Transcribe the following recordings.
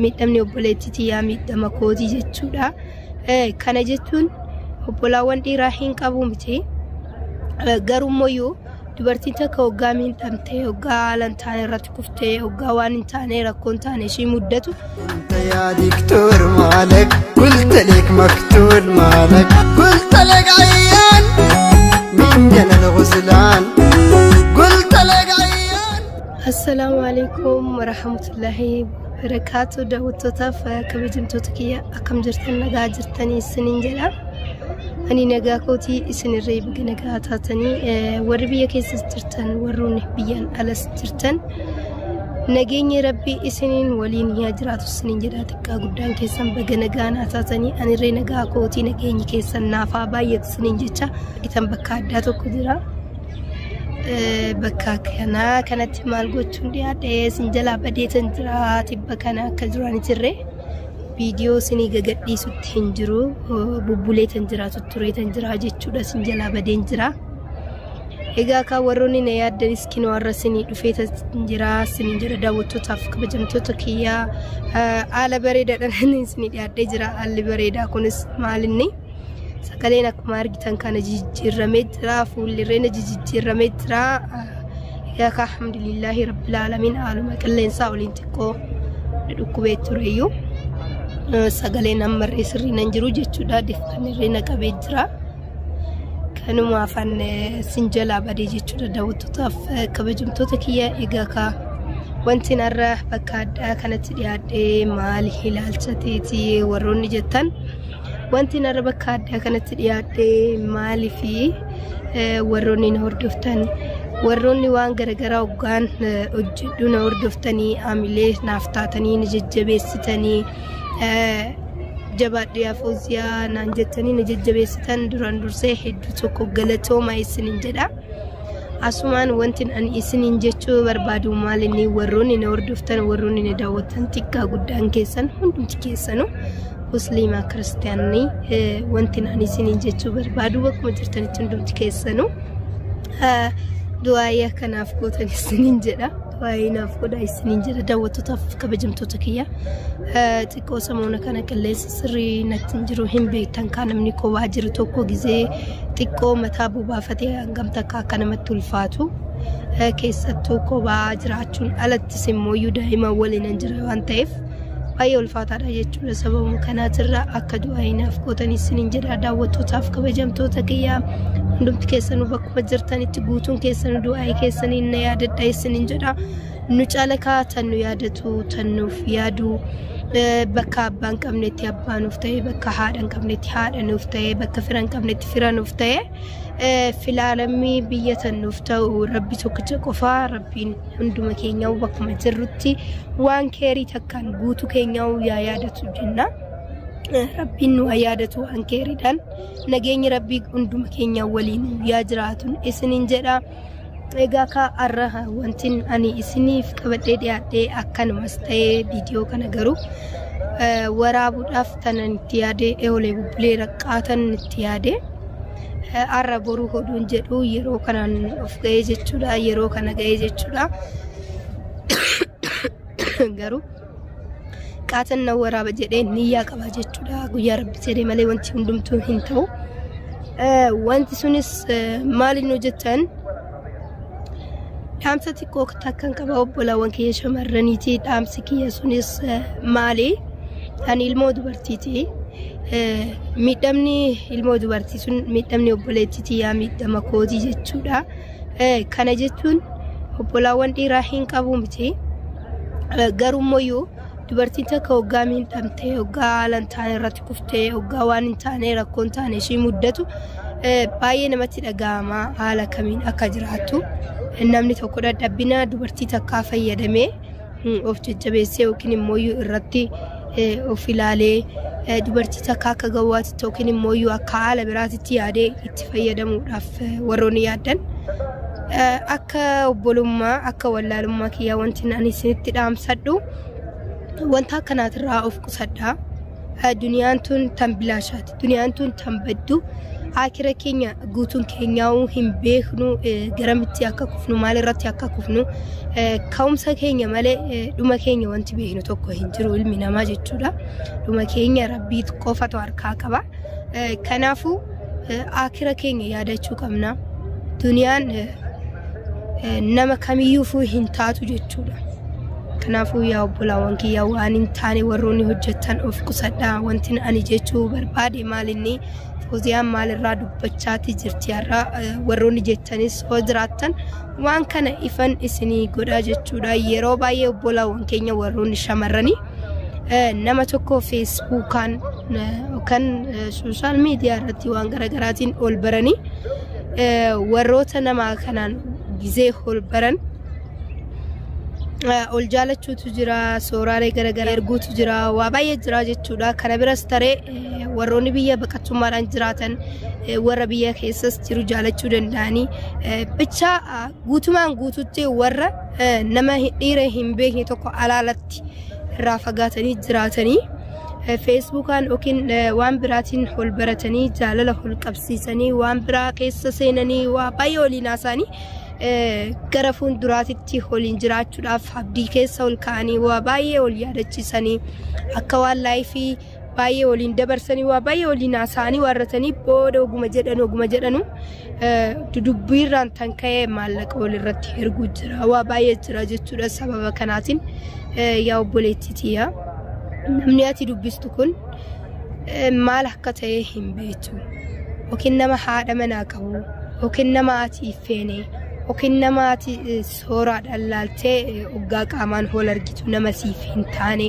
miidhamni obboleettii tiyyaa miidhama kootii jechuudha. Kana jechuun obbolaawwan dhiiraa hin qabu miti. Garuu immoo dubartiin takka hoggaa miidhamtee, hoggaa haala hin taane irratti kuftee, hoggaa waan hin taane rakkoo hin taane ishii muddatu انت يا دكتور مالك قلت لك مقتول مالك قلت لك عيان من جنى الغزلان قلت لك عيان. Assalaamu alaikum warahmatullahi wabarakaatu. Daawwattootaaf kabajamtoota kiyya, akkam jirtan? Nagaa jirtanii isiniin jedha. Ani nagaa kootii, isinirree baga nagaa taatanii. Warri biyya keessas jirtan, warroonni biyyaan alas jirtan, nageenyi rabbii isiniin waliin yaa jiraatu isiniin jedha. Xiqqaa guddaan keessan baga nagaa naa taatanii. Anirree nagaa kootii, nageenyi keessan naafaa baay'atu isiniin jecha. Itan bakka addaa tokko jira. Bakka kanaa kanatti maal gochuun dhiyaadhe? Isin jalaa badeetan jira. Tibba kana akka duraan jirre viidiyoo isinii gagadhiisutti hin jiru. Bubbuleetan jira, tuttureetan jira jechuudha. Isin jalaa badeen jira. Egaa kaan warroonni na yaaddanis kinoo har'a isinii dhufeetan jira isiniin jedha. Daawwattootaaf kabajamtoota kiyyaa, haala bareedaadhaan isinii dhiyaadhee jira. Haalli bareedaa kunis maalinni? Sagaleen akkuma argitan kana jijjiirramee jira. Fuulli jijjiirramee jira. Egaa kaa, alhamdulillaahi rabbil aalamiin, haaluma qilleensaa waliin xiqqoo dhukkubee tureyyuu sagaleen ammarree sirrii nan jiru jechuudha. Difkanirree na qabee jira. Kanumaaf an sin jalaa badee jechuudha, daawwattootaaf kabajamtoota kiyya. Egaa kaa, wanti har'a bakka addaa kanatti dhiyaadhee maali ilaalcha teetii warroonni jettan, wanti har'a bakka addaa kanatti dhiyaadhee maali fi warroonni na hordoftan, warroonni waan garaagaraa hoggaan hojjedhu na hordoftanii, haamilee naaf taatanii, na jajjabeessitanii, jabaadhu yaa Fooziyaa naan jettanii na jajjabeessitan, duraan dursee hedduu tokko galatooma isinin jedha. Asumaan wanti ani isiniin jechuu barbaadu maal inni? Warroonni na hordoftan, warroonni na daawwattan, xiqqaa guddaan keessan hundumti keessanuu, musliimaa kiristaanni, wanti ani isiniin jechuu barbaadu bakkuma jirtanitti hundumti keessanuu du'aayii akkanaaf gootan isiniin jedha. Du'aayii naaf godha isiniin jedha, daawwattootaaf kabajamtoota kiyya. Xiqqoo samoona kana qilleensa sirrii natti hin jiru, hin beektan kaa, namni kophaa jiru tokko gizee xiqqoo mataa bobaafatee hangam takka akka namatti ulfaatu. Keessattuu kophaa jiraachuun alattis immoo daa'ima waliin hin jira waan ta'eef baay'ee ulfaataadha jechuudha. Sababuma kanaatirraa akka du'aayii naaf gootan isiniin jedha. Daawwattootaaf kabajamtoota kiyya, hundumti keessanuu bakkuma jirtanitti guutuun keessanuu du'aayii keessaniin na yaadadha isiniin jedha. Nu calakaa tan nu yaadatu, tan nuuf yaadu, bakka abbaan qabnetti abbaa nuuf ta'e, bakka haadha hin qabnetti haadha nuuf ta'e, bakka fira hin qabnetti fira nuuf ta'e, filaalammii biyya tan nuuf ta'u rabbi tokkicha qofaa. Rabbiin hunduma keenyaa bakkuma jirrutti waan keerii takkaan guutuu keenyaa yaa yaadatu jenna. Rabbiin nu haa yaadatu waan keeriidhaan. Nageenyi rabbii hunduma keenya waliin yaa jiraatu isiniin jedha. Egaa kaa, har'a wantin ani isiniif qabadhee dhiyaadhee akkanumas ta'ee viidiyoo kana garuu waraabuudhaaf tanan itti yaade, eolee bubbulee raqqaatan itti yaade, har'a boruu hoduun jedhu yeroo kanaan of ga'ee jechuudha, yeroo kana ga'ee jechuudha. Garuu qaatan na waraaba jedhee niyyaa qaba jechuudha. Guyyaa rabbi jedhee malee wanti hundumtuu hin ta'u. Wanti sunis maaliin hojjetan? Dhaamsa xiqqoo takkan qaba obbolaawwan kiyya shamarraniiti. Dhaamsi kiyya sunis maali? Ani ilmoo dubartiiti. Miidhamni ilmoo dubartii sun miidhamni obboleettii tiyyaa miidhama kootii jechuudha. Kana jechuun obbolaawwan dhiiraa hin qabu miti. Garuu immoo dubartiin takka hoggaa miidhamtee, hoggaa haala hin taane irratti kuftee, hoggaa waan hin taane rakkoo hin taane ishii muddatu, baay'ee namatti dhaga'ama haala kamiin akka jiraattu. Namni tokko dadhabbina dubartii takkaa fayyadamee of jajjabeessee yookiin immoo irratti of ilaalee, dubartii takka akka gawwaatitti yookiin immoo akka haala biraatitti yaadee itti fayyadamuudhaaf warroonni yaaddan, akka obbolummaa, akka wallaalummaa kiyyaa wanti ani isinitti dhaamsadhu, wanta akkanaatirraa of qusadhaa. Duniyaan tun tan bilaashaati. Duniyaan tun tan baddu. Akira keenya guutuun keenyaa'uu hin beeknu garamitti akka kufnu maalirratti akka kufnu ka'umsa keenya malee dhuma keenya wanti beeknu tokko hin jiru ilmi namaa jechuudha. Dhuma keenya rabbii qofatu harkaa qaba. Kanaafuu akira keenya yaadachuu qabna. Duniyaan nama kamiyyuufuu hin taatu jechuudha. Kanaafuu yaa obbolaawwan kiyya waan hin taane warroonni hojjettan of qusadhaa. Wanti ani jechuu barbaade maalinni Fooziyaan maalirraa dubbachaati jirti har'a warroonni jettanis hoo jiraattan waan kana ifan isinii godhaa jechuudha. Yeroo baay'ee obbolaawwan keenya warroonni shamarranii nama tokko feesbuukaan yookaan sooshaal miidiyaa irratti waan garaagaraatiin ol baranii warroota namaa kanaan gizee ol baran ol jaalachuutu jira, sooraalee garaagaraa erguutu jira, waa baay'ee jira jechuudha. Kana biras taree warroonni biyya baqattummaadhaan jiraatan warra biyya keessas jiru jaalachuu danda'anii bicha guutumaan guututti warra nama dhiira hin beekne tokko alaalatti irraa fagaatanii jiraatanii feesbuukaan yookiin waan biraatiin ol baratanii jaalala ol qabsiisanii waan biraa keessa seenanii waa baay'ee waliin haasa'anii gara fuulduraatitti waliin jiraachuudhaaf abdii keessa ol ka'anii waa baay'ee wal yaadachiisanii akka waan laayifii baay'ee waliin dabarsanii waa baay'ee waliin haasa'anii waarratanii booda oguma jedhanu oguma jedhanu dudubbiirraan tan ka'ee maallaqa walirratti erguu jira waa baay'ee jira jechuudha sababa kanaatiin yaa obboleettii tiyya namni ati dubbistu kun maal akka ta'e hin beektu yookiin nama haadha manaa qabu yookiin nama ati feene yookiin nama ati sooraadhaan laaltee hoggaa qaamaan hol argitu nama siif hin taane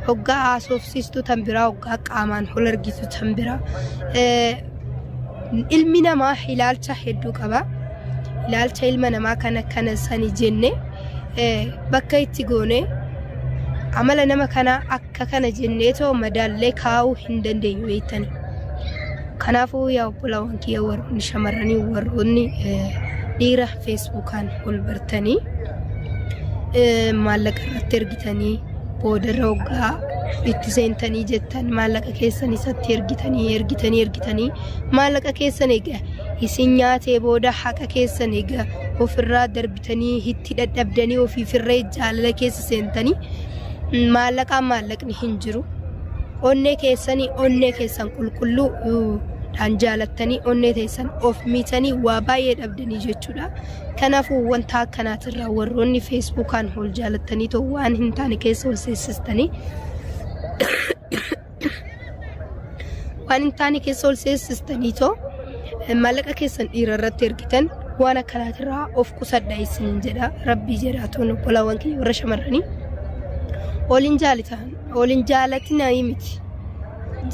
hoggaa haasofsiistu tan biraa hoggaa qaamaan hol argitu tan biraa ilmi namaa ilaalcha hedduu qaba. Ilaalcha ilma namaa kana kana sani jenne bakka itti goone amala nama kanaa akka kana jennee too madaallee kaa'uu hin dandeenyu beektani. Kanaafuu yaa obbolaawwan kiyya warroonni shamarranii warroonni dhiira feesbuukaan ol bartanii maallaqa irratti ergitanii boodarra hoggaa itti seentanii jettan maallaqa keessan isatti ergitanii ergitanii ergitanii maallaqa keessan egaa isin nyaatee booda haqa keessan egaa ofirraa darbitanii itti dadhabdanii ofiifirree jaalala keessa seentanii maallaqaan maallaqni hin jiru. Onnee keessanii onnee keessan qulqulluu dhaan jaalattanii onnee teessan of miitanii waa baay'ee dhabdanii jechuudha. Kanaafuu wanta akkanaatirraa warroonni feesbuukaan ol jaalattanii too waan hin taane keessa ol seessistanii waan hin taane keessa ol seessistanii too maallaqa keessan dhiira irratti ergitan waan akkanaatirraa of qusadha isiniin jedha rabbii jedha toon obbolaawwan kiyya warra shamarranii waliin jaalitan waliin jaalatinaa miti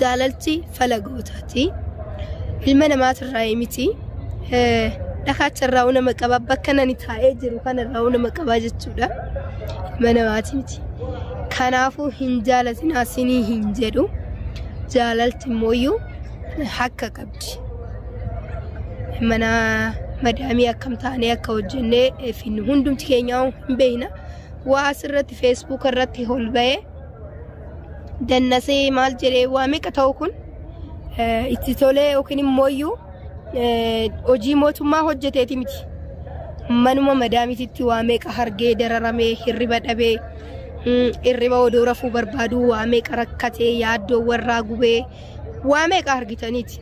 jaalalchi fala gootaati ilma namaatirraa miti dhakaacha irraa nama qaba bakka nani taa'ee jiru kana irraa nama qaba jechuudha ilma namaati miti kanaafuu hin jaalatinaa sinii hin jedhu jaalalti immoo hakka qabdi. Mana madaamii akkam taanee akka hojjennee finnu hundumti keenyaa hin beekna. Waa asirratti feesbuuk irratti ol ba'ee dannasee maal jedhee waa meeqa ta'u kun itti tolee yookiin immoo hojii mootummaa hojjeteeti miti. Manuma madaamiititti waa meeqa hargee dararamee hirriba dhabee hirriba odoo rafuu barbaadu waa meeqa rakkatee yaaddoo warraa gubee waa meeqa argitaniiti.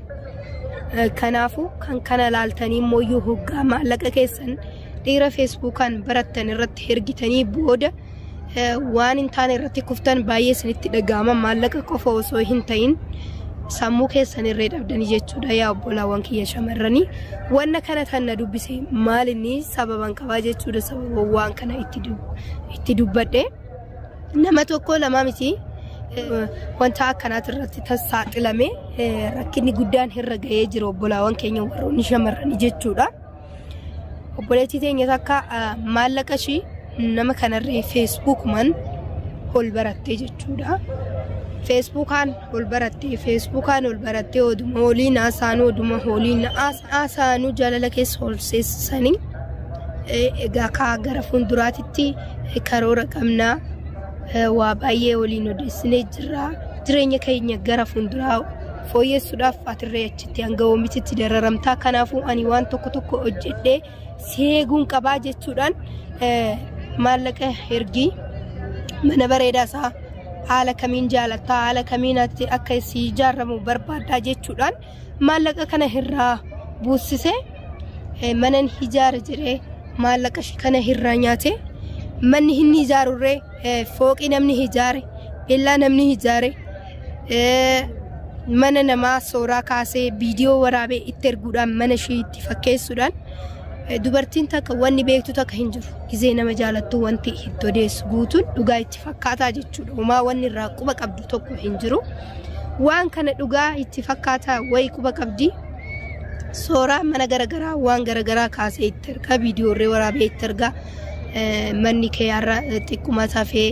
Kanaafuu kan kana laaltanii immoo hoggaa maallaqa keessan dhiira feesbuukaan barattan irratti ergitanii booda waan hin taane irratti kuftan baay'ee isinitti dhaga'ama maallaqa qofa osoo hin ta'in sammuu keessan irree dhabdanii jechuudha yaa obbolaawwan kiyya shamarranii wanna kana tan na dubbise maal inni sababan qabaa jechuudha sababa waan kana itti dubbadhe nama tokko lama miti wanta akkanaati irratti saaxilame rakkinni guddaan irra ga'ee jira obbolaawwan keenya warroonni shamarranii jechuudha. Obboleettii teenya takka maallaqa ishii nama kanarree feesbuukumaan ol barattee jechuudha. Feesbuukaan ol barattee feesbuukaan ol barattee oduma waliin haasaanuu oduma waliin haasaanuu jaalala keessa ol seessisanii egaa kaa gara fuulduraatitti karoora qabnaa waa baay'ee waliin odeessinee jirra jireenya keenya gara fuulduraa fooyyessuudhaaf atirree achitti hanga oomititti dararamtaa kanaafuu ani waan tokko tokko hojjedhee si eeguun qabaa jechuudhaan maallaqa ergii mana bareedaa isaa haala kamiin jaalattaa haala kamiin akka si ijaaramu barbaaddaa jechuudhaan maallaqa kana irraa buussisee manan ijaara jedhee maallaqa kana irraa nyaate manni inni ijaarurree fooqii namni ijaare bellaa namni ijaare mana namaa sooraa kaasee viidiyoo waraabee itti erguudhaan mana ishii itti fakkeessuudhaan dubartiin takka wanni beektu takka hin jiru. Gizee nama jaalattu wanti itti odeessu guutuun dhugaa itti fakkaataa jechuudha. Homaa wanni irraa quba qabdu tokko hin jiru. Waan kana dhugaa itti fakkaataa wayi quba qabdi. Sooraa mana garagaraa waan garagaraa kaasee itti ergaa viidiyoorree waraabee itti ergaa manni kee har'a xiqquma tafee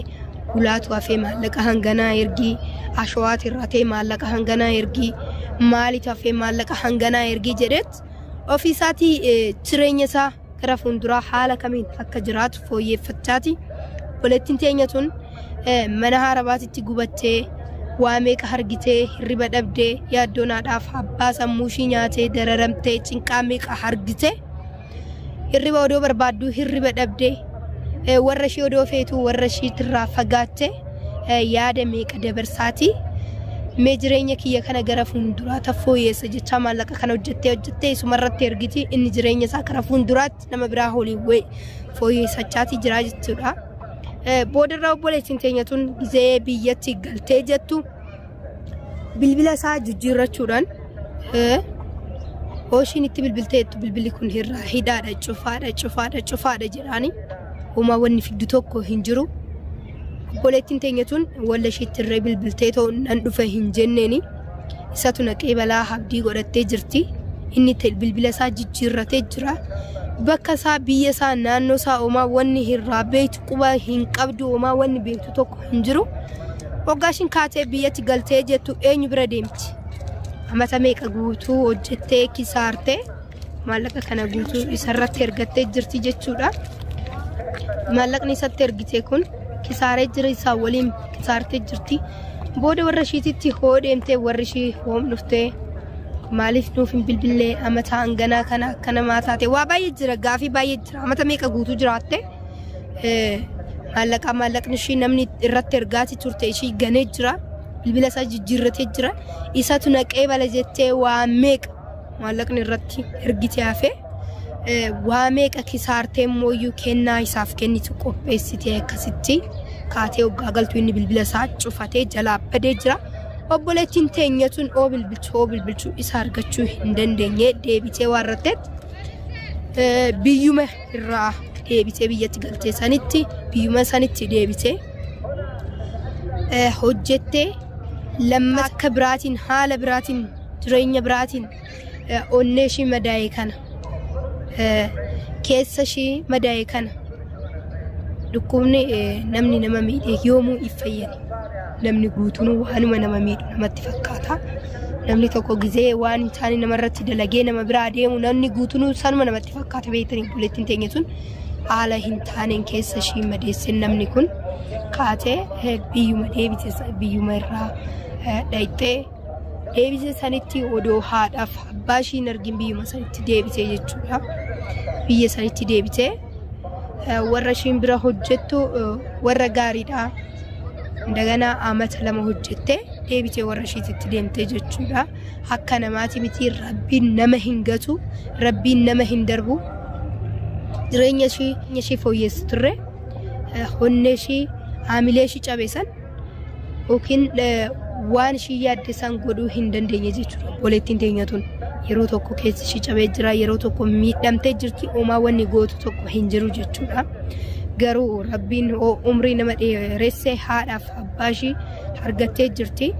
hulaatu hafee maallaqa hanganaa ergii ashawaati irraa ta'e maallaqa hanganaa ergii maalitu hafee maallaqa hanganaa ergii jedheet ofii isaatii jireenya isaa gara fuulduraa haala kamiin akka jiraatu fooyyeffachaati. Obboleettiin teenya tun mana haarabaatitti gubattee waa meeqa hargitee hirriba dhabdee yaaddoon haadhaaf abbaa sammuu ishii nyaatee dararamtee cinqaa meeqa hargitee hirriba odoo barbaadduu hirriba dhabdee warra ishii odoo feetuu warra ishiitirraa fagaatte yaada meeqa dabarsaati. Mee jireenya kiyya kana gara fuulduraa ta fooyyeessa jechaa maallaqa kana hojjettee hojjettee isumarratti ergiti inni jireenya isaa gara fuulduraatti nama biraa waliin fooyyessachaati jira jechuudha. Boodarra obboleettiin teenya tun gizee biyyatti galtee jettu bilbila isaa jijjiirrachuudhaan hooshiin itti bilbilteettu bilbilli kun irraa hidhaadha cufaadha cufaadha cufaadha jedhaani homaa wanni fiddu tokko hin jiru. Obboleettiin teenya tun walla ishiitti irree bilbiltee too nan dhufe hin jenneeni isatu naqee balaa abdii godhattee jirti. Inni bilbila isaa jijjiirratee jira. Bakka isaa biyya isaa naannoo isaa homaa wanni irraa beektu quba hin qabdu homaa wanni beektu tokko hin jiru. Waggaa ishiin kaatee biyyatti galtee jettu eenyu bira deemti? Amata meeqa guutuu hojjettee kisaartee maallaqa kana guutuu isarratti ergattee jirti jechuudha. Maallaqni isatti ergite kun kisaaree jira isaa waliin kisaartee jirti. Booda warra ishiititti hoo deemtee warri ishii hoom dhuftee maaliif nuuf hin bilbillee amata hanganaa kana akka namaa taate waa baay'ee jira gaafii baay'ee jira amata meeqa guutuu jiraatte maallaqaa maallaqni ishii namni irratti ergaati turte ishii ganee jira bilbila isaa jijjiirratee jira isatu naqee bala jettee waa meeqa maallaqni irratti ergite hafe waa meeqa kisaartee mooyyuu kennaa isaaf kennitu qopheessitee akkasitti kaatee hoggaa galtu inni bilbila isaa cufatee jalaa badee jira. Obboleettiin teenya tun oo bilbilchu oo bilbilchu isa argachuu hin dandeenye deebitee waan ratteet biyyuma irraa deebitee biyyatti galtee sanitti biyyuma sanitti deebitee hojjettee lammata akka biraatiin haala biraatiin jireenya biraatiin onnee ishii madaa'e kana keessa ishii madaa'e kana dhukkubni namni nama miidhe yoomuu hin fayyani. Namni guutuun waanuma nama miidhu namatti fakkaata. Namni tokko gizee waan hin taane namarratti dalagee nama biraa deemu namni guutuun sanuma namatti fakkaata beektanii obboleettiin teenya tun haala hin taaneen keessa ishii madeesseen namni kun kaatee biyyuma deebite biyyuma irraa dhayxee deebise sanitti odoo haadhaaf abbaa ishii hin argin biyyuma sanitti deebite jechuudha. Biyya sanitti deebite warra ishiin bira hojjettu warra gaariidha. Daganaa amata lama hojjette deebitee warra ishiititti deemte jechuudha. Akka namaati miti rabbiin nama hin gatu rabbiin nama hin darbu. Jireenya ishii fooyyessu turre onnee ishii haamilee ishii cabe san yookiin waan ishii yaadde san godhuu hin dandeenye jechuudha. Obboleettiin teenya tun yeroo tokko keessi ishii cabee jira, yeroo tokko miidhamtee jirti, homaa wanni gootu tokko hin jiru jechuudha. Garuu rabbiin umrii nama dheeresse haadhaaf abbaa ishii argattee jirti.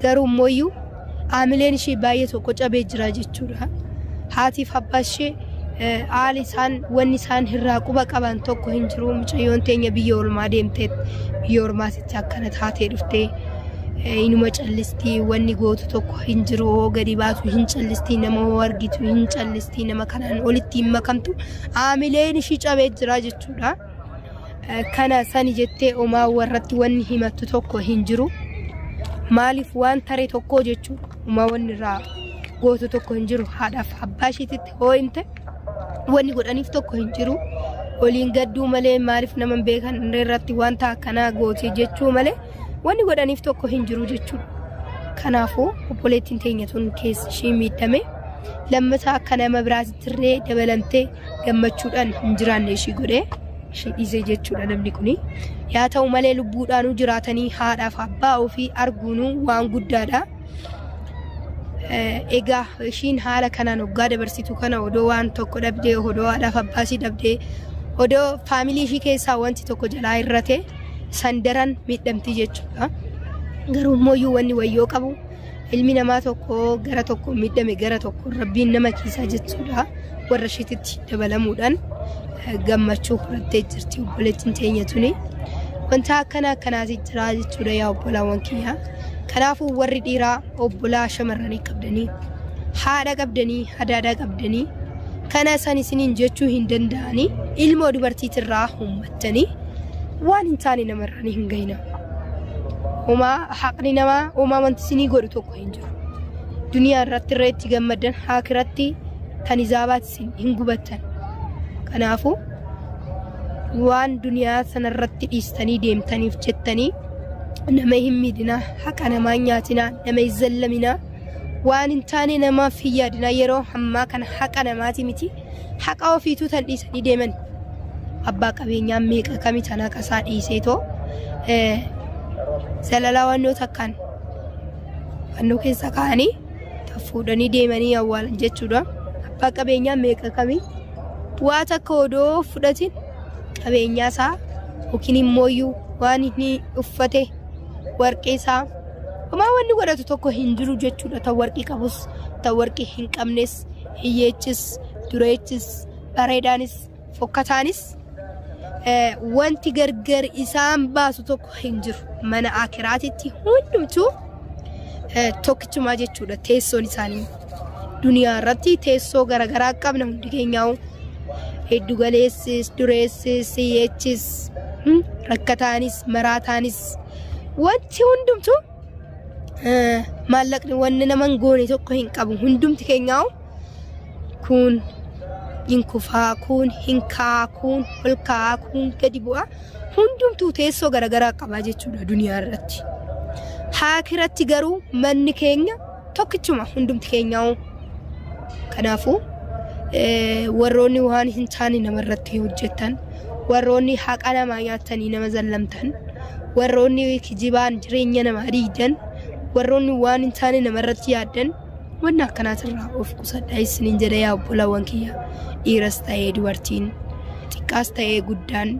Garuu immoo haamileen ishii baay'ee tokko cabee jira jechuudha. Haatiif abbaa ishee haali isaan wanni isaan irraa quba qaban tokko hin jiru. Mucayyoon teenya biyya ormaa deemtee biyya ormaatitti akkana taatee dhuftee inuma callistii wanni gootu tokko hin jiru. Hoo gadi baatu hin callistii nama hoo argitu hin callistii nama kanaan olitti hin makamtu. Haamileen ishii cabee jira jechuudha. Kana sani jettee omaa warratti wanni himattu tokko hin jiru. Maaliif waan tare tokko jechuudha. Homaa wanni irraa gootu tokko hin jiru. Haadhaaf abbaa ishiititti hoo himte wanni godhaniif tokko hin jiru. Waliin gadduu malee maaliif nama hin beekan irratti wanta akkanaa goote jechuu malee wanni godhaniif tokko hin jiru jechuudha. Kanaafuu obboleettiin teenya tun keessi ishii miidhame lammataa akka nama biraatittirree dabalamtee gammachuudhaan hin jiraanne ishii godhee ishii dhiise jechuudha namni kuni. Yaa ta'u malee lubbuudhaanuu jiraatanii haadhaaf abbaa ofii arguunuu waan guddaadha. Egaa ishiin haala kanaan hoggaa dabarsitu kana odoo waan tokko dhabdee odoo haadhaaf abbaa ishii dhabdee odoo faamilii ishii keessaa wanti tokko jalaa hir'ate san daran miidhamti jechuudha. Garuu immoo wanni wayyoo qabu ilmi namaa tokko gara tokko miidhame gara tokko rabbiin nama kiisaa jechuudha. Warra ishiititti dabalamuudhaan gammachuu horattee jirti obboleettiin teenya tuni. Wanta akkana akkanaati jira jechuudha yaa obbolaawwan kiyya. Kanaafuu warri dhiiraa obbolaa shamarranii qabdanii haadha qabdanii hadaadaa qabdanii kana san isiniin jechuu hin danda'anii ilmoo dubartiitirraa uummattanii waan hin taane namarraan hin gahina. Homaa haqni namaa homaa wanti isinii godhu tokko hin jiru. Duniyaa irratti irra itti gammaddan haakiratti kan izaabaati isin hin gubattan. Kanaafuu waan duniyaa sanarratti dhiistanii deemtaniif jettanii nama hin miidhinaa, haqa namaa hin nyaatinaa, nama hin zallaminaa, waan hin taane namaaf hin yaadinaa. Yeroo ammaa kana haqa namaati miti haqa ofiituu tan dhiisanii deeman. Abbaa qabeenyaa meeqa kami tan haqa isaa dhiisee too zalalaa wannoo takkaan fannoo keessa kaa'anii tan fuudhanii deemanii awwaalan jechuudha. Abbaa qabeenyaa meeqa kamii waa takka odoo fudhatin qabeenyaa isaa yookiin immooyyuu waan inni uffate warqee isaa homaa wanni godhatu tokko hin jiru jechuudha. Tan warqii qabus tan warqii hin qabnes hiyyeechis dureechis bareedaanis fokkataanis wanti gargar isaan baasu tokko hin jiru. Mana akiraatitti hundumtuu tokkichumaa jechuudha teessoon isaanii. Duniyaa irratti teessoo garaagaraa qabna hundi keenyaa'u. Heddu galeessis, dureessis, hiyyeechis, rakkataanis, maraataanis wanti hundumtuu maallaqni wanni nama hin goone tokko hin qabu. Hundumti keenyaa'u Kuun hin kufaa, kuun hin ka'aa, kuun ol ka'aa, kuun gadi bu'aa. Hundumtuu teessoo garaagaraa qabaa jechuudha duniyaa irratti. Haakiratti garuu manni keenya tokkichuma hundumti keenyaa'u. Kanaafuu warroonni waan hin taane namarratti hojjettan, warroonni haqa namaa nyaattanii nama zallamtan, warroonni kijibaan jireenya namaa diigdan, warroonni waan hin taane namarratti yaaddan Wanna akkanaatirraa of qusadhaa isiniin jedha yaa obbolaawwan kiyya dhiiras ta'ee dubartiin xiqqaas ta'ee guddaan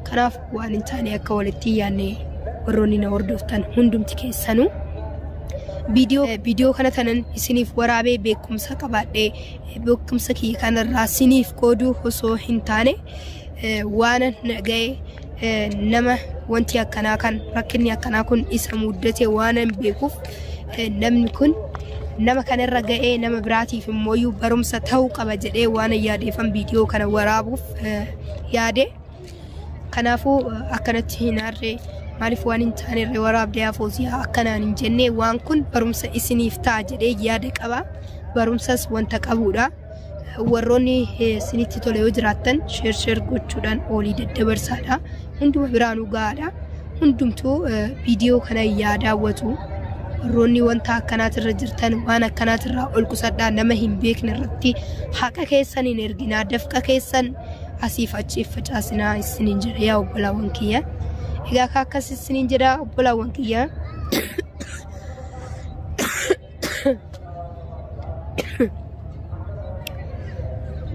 kanaaf waan hin taane akka walitti hin yaadne warroonni na hordoftan hundumti keessanuu viidiyoo kana tanan isiniif waraabee beekumsa qabaadhee beekumsa kiyya kanarraa isiniif qooduu osoo hin taane waan na ga'e nama wanti akkanaa kan rakkinni akkanaa kun isa muddate waanan beekuuf namni kun nama kanarra ga'ee nama biraatiif immooyyuu barumsa ta'uu qaba jedhee waan yaadeefan viidiyoo kana waraabuuf yaade. Kanaafuu akkanatti hin aarre maaliif waan hin taanerre waraabdee hafoosiyaa akkanaan hin jenne waan kun barumsa isiniif ta'a jedhee yaada qaba. Barumsas wanta qabuudha. Warroonni isinitti tole yoo jiraattan sheer sheer gochuudhaan olii daddabarsaadha. Hunduma biraanuu gahaadha. Hundumtuu viidiyoo kana yaa daawwatu. Warroonni wanta akkanaatirra jirtan waan akkanaatirraa ol qusadhaa nama hin beekne irratti haqa keessan hin erginaa dafqa keessan asiif achi facaasinaa isiniin jedha yaa obbolaawwan kiyya. Egaa akka akkas isiniin jedha obbolaawwan kiyya.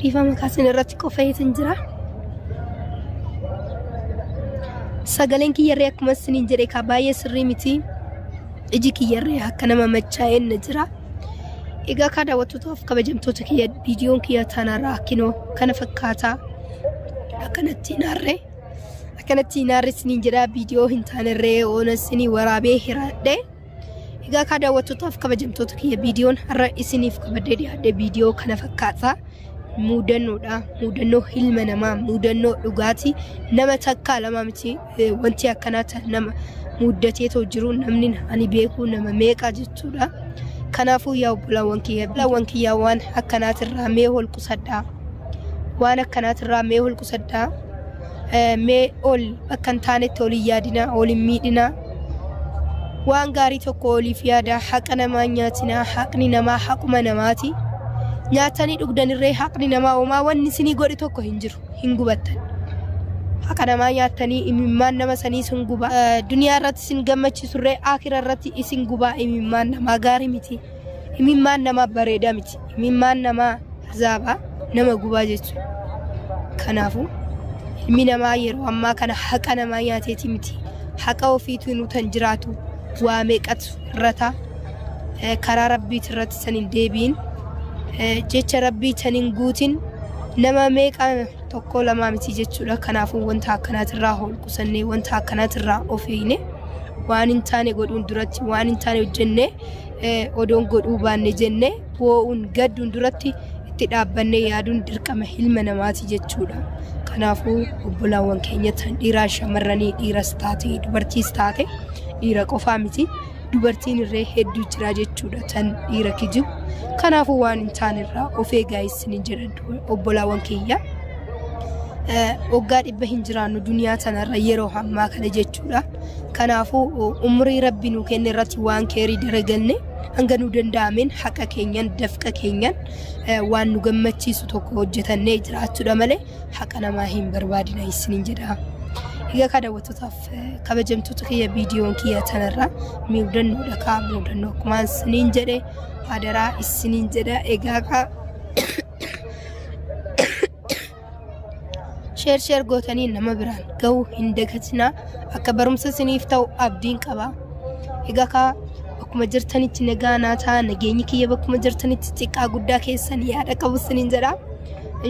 Dhiifama kaasin irratti qofa'eetin jira. Sagaleen kiyyarree akkuma isiniin jedhe kaa baay'ee sirrii miti. Iji kiyyarree akka nama machaa'een na jira. Egaa kaa daawwattootaaf kabajamtoota kiyya viidiyoon kiyya tanarraa kinoo kana fakkaataa akkanatti hin aarre. Akkanatti hin aarre isiniin jedha viidiyoo hin taanerree oona isinii waraabee hiraadhe. Egaa kaa daawwattootaaf kabajamtoota kiyya viidiyoon har'a isiniif qabadhee dhiyaadhe viidiyoo kana fakkaata. Muudannoodha. Muudannoo ilma namaa, muudannoo dhugaati. Nama takkaa lama miti wanti akkanaa tan nama muuddateetoo jiru namni ani beeku nama meeqa jechuudha. Kanaafuu yaa obbolaawwan kiyya obbolaawwan kiyyaa waan akkanaatirraa mee ol qusadhaa. Waan akkanaatirraa mee ol qusadhaa. Mee ol bakka hin taanetti ol hin yaadinaa, ol hin miidhinaa. Waan gaarii tokko oliif yaadaa, haqa namaa hin nyaatinaa, haqni namaa haquma namaati. Nyaatanii dhugdanirree haqni namaa homaa wanni isinii godhu tokko hin jiru, hin gubattan. Haqa namaa nyaattanii imimmaan nama sanii isin guba. Duniyaa irratti isin gammachiisurree akira irratti isin gubaa imimmaan namaa gaarii miti. Imimmaan namaa bareedaa miti. Imimmaan namaa azaaba nama gubaa jechuudha. Kanaafuu ilmi namaa yeroo ammaa kana haqa namaa nyaateeti miti. Haqa ofiitu nu tan jiraatu waa meeqatu irrata karaa rabbiiti irratti san hin deebiin jecha rabbii tan hin guutin nama meeqa tokko lamaa miti jechuudha. Kanaafuu wanta akkanaatirraa ol qusannee wanta akkanaatirraa of eegne waan hin taane godhuun duratti waan hin taane hojjennee odoon godhuu baanne jennee boo'uun gadduun duratti itti dhaabbannee yaaduun dirqama ilma namaati jechuudha. Kanaafuu obbolaawwan keenya tan dhiiraa shamarranii dhiiras taate dubartiis taate dhiira qofaa miti dubartiin irree hedduu jira jechuudha tan dhiira kijibu. Kanaafuu waan hin taane irraa of eegaa isinin jedha obbolaawwan kiyya. Waggaa dhibba hin jiraannu duniyaa tanarra yeroo ammaa kana jechuudha. Kanaafuu umrii rabbi nu kenne irratti waan keerii dalaganne hanga nu danda'ameen haqa keenyan dafqa keenyan waan nu gammachiisu tokko hojjetannee jiraachuudha malee haqa namaa hin barbaadina isinin jedha. Egaa kaa daawwattootaaf kabajamtoota kiyya viidiyoon kiyya tanarra muudannoodha kaa muudannoo akkuma isiniin jedhe hadaraa isiniin jedha egaa kaa sheer sheer gootanii nama biraan gahuu hin dagatinaa akka barumsa isiniif ta'u abdiin qaba. Egaa kaa bakkuma jirtanitti nagaa naa ta'a nageenyi kiyya bakkuma jirtanitti xiqqaa guddaa keessan yaada qabu isiniin jedha.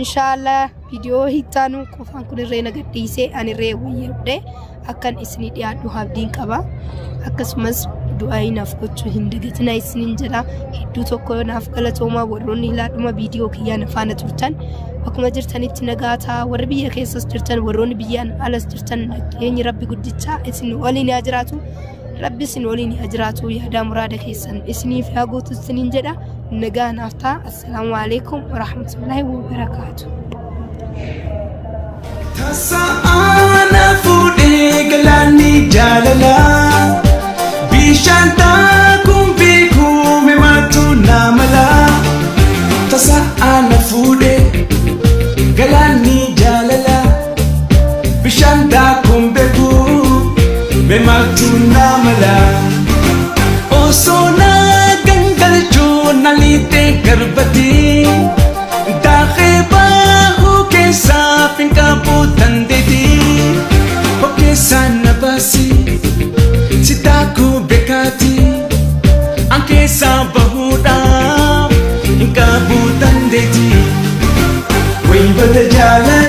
Inshaallah viidiyoo hittaanu qofaan kun irree na gadhiisee ani irree wayyadhe akkan isinii dhiyaadhu abdiin qaba. Akkasumas du'aayii naaf gochuu hin dagatinaa isiniin jedha. Hedduu tokko naaf galatoomaa warroonni hilaadhuma viidiyoo kiyyaa na faana turtan. Bakkuma jirtanitti nagaa ta'a. Warri biyya keessas jirtan warroonni biyyaan alas jirtan nageenyi rabbi guddichaa isin waliin haa jiraatu. Rabbi isin waliin haa jiraatu. Yaadaa muraada keessan isiniif haa guutu isiniin jedha. Nagaa naaf ta'a. Assalaamu alaikum warahmatullaahi wabarakaatu. Tasaana fuudhee galaanni jaalalaa bishaan taakuun beekuu memaatu naa malaa. Tasaana fuudhee galaanni jaalalaa bishaan taakuun beekuu memaatu naa malaa. Osoo na gangalchuu na liixee garbati daakee baahuu keessaa finqaabuu dandeeti hokkeessaa na baasi si daakuu beekaati an keessaa bahuudhaaf hin qaabuu dandeeti wayi bada jaalala.